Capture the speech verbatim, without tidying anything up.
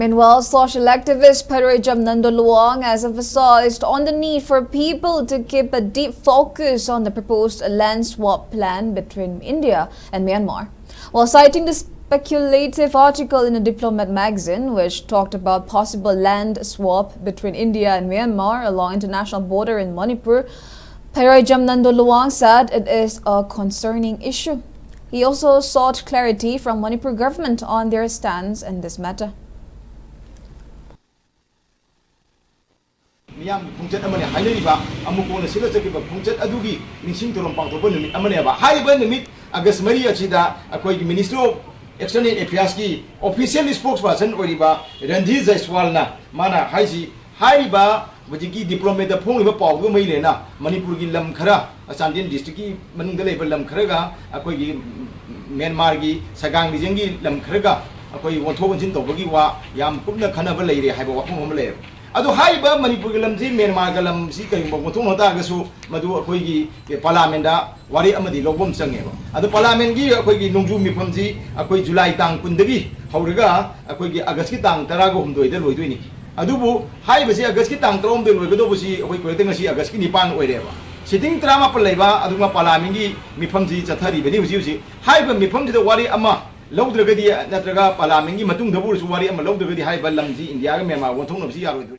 Meanwhile, social activist Pharoijam Nandolwang has emphasized on the need for people to keep a deep focus on the proposed land swap plan between India and Myanmar. While citing the speculative article in a Diplomat magazine, which talked about possible land swap between India and Myanmar along international border in Manipur, Pharoijam Nandolwang said it is a concerning issue. He also sought clarity from Manipur government on their stance in this matter. ꯃꯤꯌꯥꯝꯒꯤ ꯈꯣꯡꯆꯠ ꯑꯃꯅꯤ ꯍꯥꯏꯅꯔꯤꯕ ꯑꯃꯨꯛ ꯀꯣꯟꯅ ꯁꯤꯠꯂ ꯆꯠꯈꯤꯕ ꯈꯣꯡꯆꯠ ꯑꯗꯨꯒꯤ ꯅꯤꯡꯁꯤꯡ ꯊꯧꯔꯝ ꯄꯥꯡꯊꯣꯛꯄ ꯅꯨꯃꯤꯠ ꯑꯃꯅꯦꯕ꯫ ꯍꯥꯏꯔꯤꯕ ꯅꯨꯃꯤꯠ ꯑꯥꯒꯁ ꯃꯔꯤ ꯑꯁꯤꯗ ꯑꯩꯈꯣꯏꯒꯤ Ministry of External Affairsꯀꯤ official spokesperson ꯑꯣꯏꯔꯤꯕ ꯔꯟꯙꯤꯔ ꯖꯩꯁꯋꯥꯜꯅ ꯃꯥꯅ ꯍꯥꯏꯁꯤ, ꯍꯥꯏꯔꯤꯕ ꯍꯧꯖꯤꯛꯀꯤ Diplomatꯇ ꯐꯣꯡꯂꯤꯕ ꯄꯥꯎꯗꯨꯒ ꯃꯔꯤ ꯂꯩꯅꯅ ꯃꯅꯤꯄꯨꯔꯒꯤ ꯂꯝ ꯈꯔ, ꯆꯥꯟꯗꯦꯜ districtꯀꯤ ꯃꯅꯨꯡꯗ ꯂꯩꯕ ꯂꯝ ꯈꯔꯒ ꯑꯩꯈꯣꯏꯒꯤ ꯃ꯭ꯌꯥꯟꯃꯥꯔꯒꯤ ꯁꯒꯥꯡ regionꯒꯤ ꯂꯝ ꯈꯔꯒ ꯑꯩꯈꯣꯏ ꯑꯣꯟꯊꯣꯛ ꯑꯣꯟꯁꯤꯟ ꯇꯧꯕꯒꯤ ꯋꯥ ꯌꯥꯝ ꯀꯨꯞꯅ ꯈꯟꯅꯕ ꯂꯩꯔꯦ ꯍꯥꯏꯕ ꯋꯥꯐꯝ ꯑꯃ ꯂꯩꯌꯦꯕ꯫ ꯑꯗꯣ ꯍꯥꯏꯔꯤꯕ ꯃꯅꯤꯄꯨꯔꯒꯤ ꯂꯝꯁꯤ ꯃ꯭ꯌꯥꯟꯃꯥꯔꯒ ꯂꯝꯁꯤ ꯀꯔꯤꯒꯨꯝꯕ ꯑꯣꯟꯊꯣꯛꯅ ꯇꯥꯔꯒꯁꯨ ꯃꯗꯨ ꯑꯩꯈꯣꯏꯒꯤ Parliamentꯇ ꯋꯥꯔꯦꯞ ꯑꯃꯗꯤ ꯂꯧꯕ ꯑꯃ ꯆꯪꯉꯦꯕ꯫ ꯑꯗꯣ Parliamentꯀꯤ ꯑꯩꯈꯣꯏꯒꯤ ꯅꯣꯡꯖꯨ ꯃꯤꯐꯝꯁꯤ ꯑꯩꯈꯣꯏ ꯖꯨꯂꯥꯏ ꯇꯥꯡ ꯀꯨꯟꯗꯒꯤ ꯍꯧꯔꯒ ꯑꯩꯈꯣꯏꯒꯤ ꯑꯥꯒꯁꯀꯤ ꯇꯥꯡ ꯇꯔꯥꯒ ꯍꯨꯝꯗꯣꯏꯗ ꯂꯣꯏꯗꯣꯏꯅꯤ꯫ ꯑꯗꯨꯕꯨ ꯍꯥꯏꯔꯤꯕꯁꯤ ꯑꯥꯒꯁꯀꯤ ꯇꯥꯡ ꯇꯔꯥꯍꯨꯝꯗꯣꯏ ꯂꯣꯏꯒꯗꯧꯕꯁꯤ ꯑꯩꯈꯣꯏ ꯈꯨꯗꯛꯇ ꯉꯁꯤ ꯑꯥꯒꯁꯀꯤ ꯅꯤꯄꯥꯟ ꯑꯣꯏꯔꯦꯕ꯫ Sitting ꯇꯔꯥꯃꯥꯄꯟ ꯂꯩꯕ ꯑꯗꯨꯒ Parliamentꯀꯤ ꯃꯤꯐꯝꯁꯤ ꯆꯠꯊꯔꯤꯕꯅꯤ ꯍꯧꯖꯤꯛ ꯍꯧꯖꯤꯛ꯫ ꯍꯥꯏꯔꯤꯕ ꯃꯤꯐꯝꯁꯤꯗ ꯋꯥꯔꯦꯞ ꯑꯃ ꯂꯧꯗ꯭ꯔꯒꯗꯤ ꯅꯠꯇ꯭ꯔꯒ Parliamentꯀꯤ ꯃꯇꯨꯡꯗꯕꯨ ꯑꯣꯏꯔꯁꯨ ꯋꯥꯔꯦꯞ ꯑꯃ ꯂꯧꯗ꯭ꯔꯒꯗꯤ ꯍꯥꯏꯔꯤꯕ ꯂꯝꯁꯤ ꯏꯟꯗꯤꯌꯥꯒ ꯃ꯭ꯌꯥꯟꯃꯥꯔ ꯑꯣꯟꯊꯣꯛꯅꯕꯁꯤ ꯌꯥꯔꯣꯏꯗꯣꯏꯅꯤ꯫